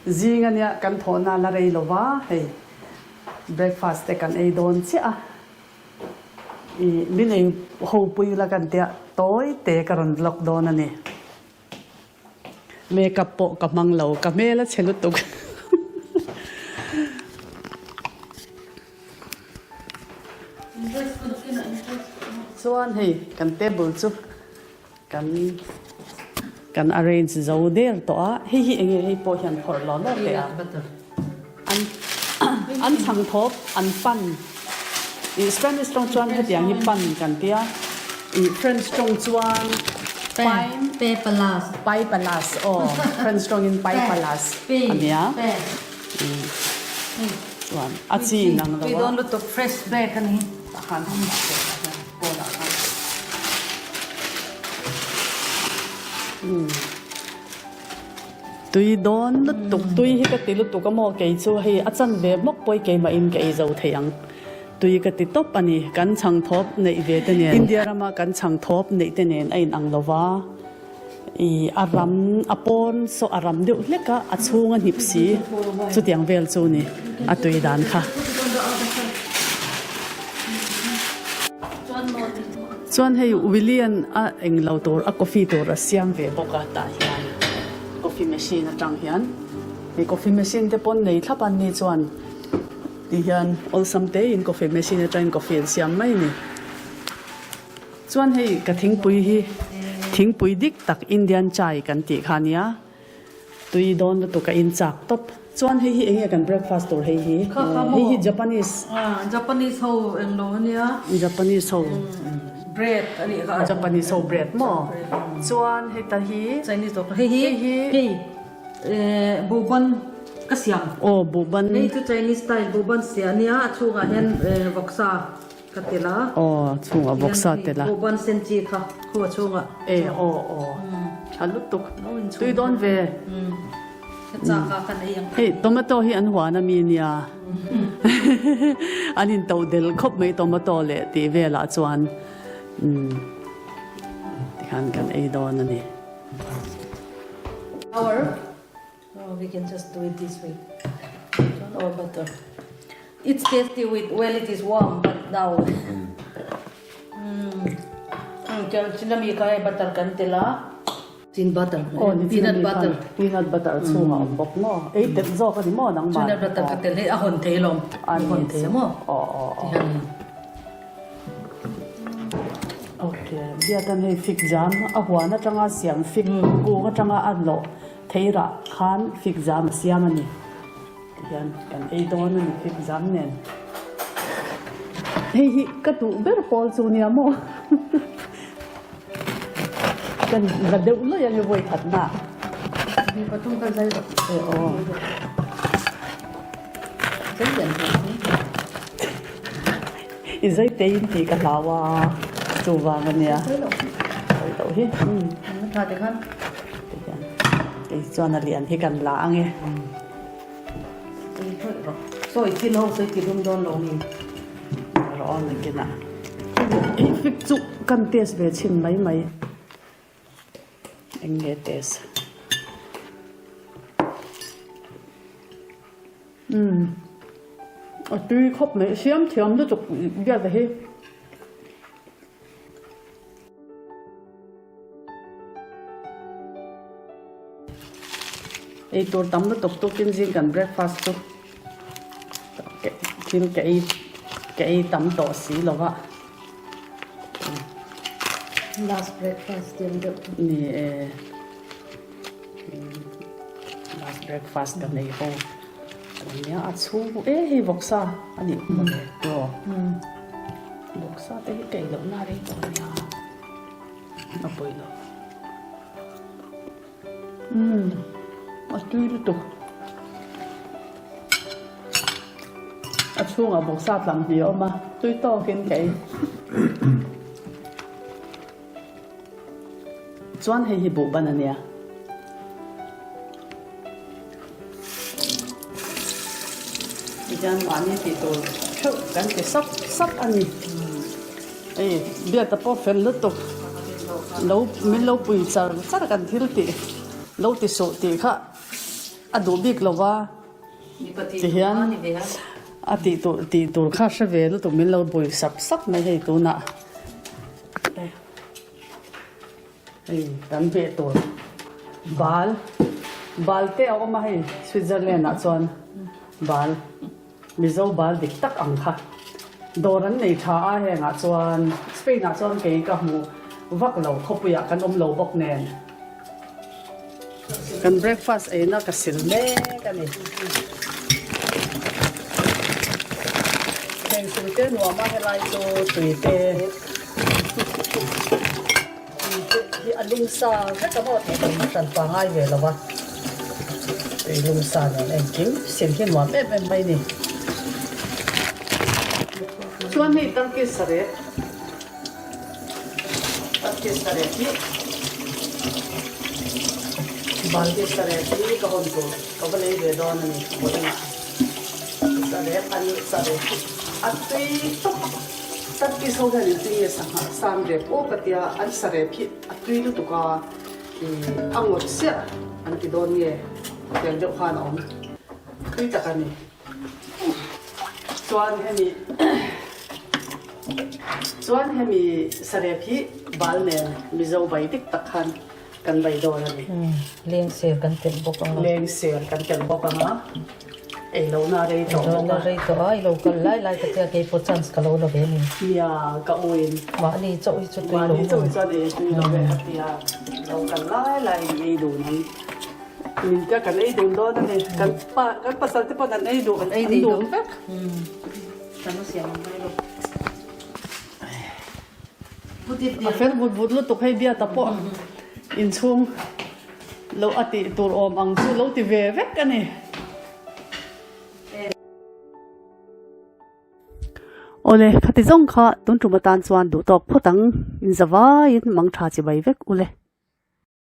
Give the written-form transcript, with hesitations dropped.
Zing ania kan thawhna la rei lo va, hei breakfast te kan ei dawn chiah a, ih min ei ho pui la kan tia tawi te ka rawn vlog dawn a ni. Makeup pawh ka hmang lo, ka hmel a chhe lutuk. Chuan hei kan table chu kan kan arrange zo der tawh a, hei hi enge hei pawh hian phawrh law law teh a, an an chhang thawp an pan ih Spanish tawng chuan hetiang hi pan kan tia ih French tawng chuan Pain pai palas aw French tawngin pai palas ania. Chuan a chi in ang lo a. Tui dawn lutuk fresh bag a ni. Tah khan han dah teh tah hian pawn ah khan. Tui dawn lutuk tui hi ka ti lutuk a maw kei chu hei a chan ve hmawk pawh i keimah in ka ei zo thei ang. Tui ka ti tawp a ni kan chhang thawp neih ve te nen India rama kan chhang thawp neih te nen a in ang lo va. I a ram a pawn saw a ram deuh hlek a, a chhung a hnip si, chutiang vel chu ni a tui dan kha. Chuan hei Willian a englo tur a coffee tur a siam ve bawk a tah hian coffee machine atang hian hei coffee machine te pawn nei thlap an ni chuan ti hian awlsam te in coffee machine atangin coffee an siam mai a ni. Chuan hei ka thingpui hi thingpui dik tak Indian chai kan tih kha ania, tui dawn lutuk a in chak tawp. Chuan hei hi enge kan breakfast tur hei hi? Hei hi Japanese. Japanese ho englo ania. Japanese ho. Bread a nih kha. Japanese ho bread maw? Chuan hei ta hi. Chinese ho hei hi. Hei buhban ka siam. Aw buhban. Hei chu Chinese style buhban siam ania a chhungah hian vawksa. Ka tel a. Aw chhungah vawksa tel a. Buhban sen chi kha khu a chhungah. E aw aw tha lutuk tui dawn ve. Ka chak a kan ei ang. Hei tomato hi an huan ami nia an in to del khawp mai tomato leh tih velah chuan tikhan kan ei dawn a ni. Our Oh we can just do it this way chuan or butter it's tasty with well it is warm but now umm chuan chin ami kha hei butter kan tel a chin butter peanut butter peanut butter chhungah awm bawk maw ei tel zawk ani maw nangmah peanut butter ka tel hei a hawn thei alawm a hawn thei a maw aw aw aw okay biakan hei fig jam a huan atanga siam fig kung atanga a lawh Theirah khan fig zam a siam a ni. Tihian kan ei dawn a ni fig zam nen. Hei hi ka duh ber pawl chu nia maw? Kan la deuh laih ang e vawi khat na. Mi pathum kha zai rawh. E aw. Zai lian hle mai. I zai te in tih ka hlau a, chuvang a nia. Zai loh. Zai loh hi. An tha te khan. Tihian kei chuan a lian hi kan la ang e. Sawi thil ho sawi ti rum dawn lo mi. Rawh aw nakinah. Ei fik chu kan test ve chhin mai mai. Eng nge test. Umm a tui khawp mai siam thiam lutuk biak hi. Eitur tam lutuk tukin zing kan breakfast chu thil ka ei ka ei tam tawh si lo va. Last breakfast tiang deuh. Ni e last breakfast ka nei ho ania a chhung e hei vawksa a nih hmel e tiraw. Vawksa te hi ka ei loh na rei tawh ania. A pawi lo. Umm a tui lutuk. A chhungah vawksa tlang hnih a awm a, tui tawkin ka ei. Chuan hei hi buhban a nia. Tihian mahni tih tur theuh kan ti sap sap a ni. Hei biata pawh fel lutuk lo min lo pui char char kan thil tih lo ti suh tih kha. a duh bik lo va tihian a tih tur tih tur kha hre ve lutuk min lo bui sap sap mai hei tunah hei kan hmeh tur bal bal te a awm a hei Switzerland ah chuan bal. Mizo bal dik tak ang kha. Dawr an nei tha a hengah chuan Spain ah chuan kei ka hmu vak lo khawpuiah kan awm lo bawk nen. Kan breakfast eina ka sil mek a ni. Thleng sil te nuam a helai chu tui te tui te hi a lum sa vek a maw tih kan hran pangai ve lo a, tui lum sa nen engkim sil hi nuam em em mai ni. Chuan hei Turkish sarep Turkish sarep hi Balti sarep hi ka hawn tur ka va lei ve dawn a ni vawiinah sarep an sarep hi a tui tawp. Turkish ho hian engtin nge sangha san rep aw ka tia an sa rep hi a tui lutuk a ih a ngawt chiah an ti dawn nge tiang deuh khan a awm tui tak a ni chuan hemi chuan hemi sa rep hi bal nen mizo bai dik tak khan kan bai dawn a ni. Leng ser kan telh bawk ang a. Leng ser kan telh bawk ang a. Ei lo na rei tawh bawk a. Ei lo na rei tawh a, i lo kal lai lai ka tia kei pawh chance ka lo la ve ni. Nia, ka u in. Mahni chauh hi chu tui lo Mahni chauh hi chuan ei tui lo ve ka tia. Lo kal lai lai in ei dun ang. Min tia kan ei dun dawn a ni. Kan pa, kan pasal te pawh kan ei duh, Kan ei an duh vek. Kan la siam ang mai lo. A fel vut vut lutuk hei biata pawh inchhung lo a tih tur awm ang chu lo ti ve vek a ni. Awle, khati zawng kha tun tum atan chuan duh tawk phawt ang, inzavaiin mang tha chi bai vek ule.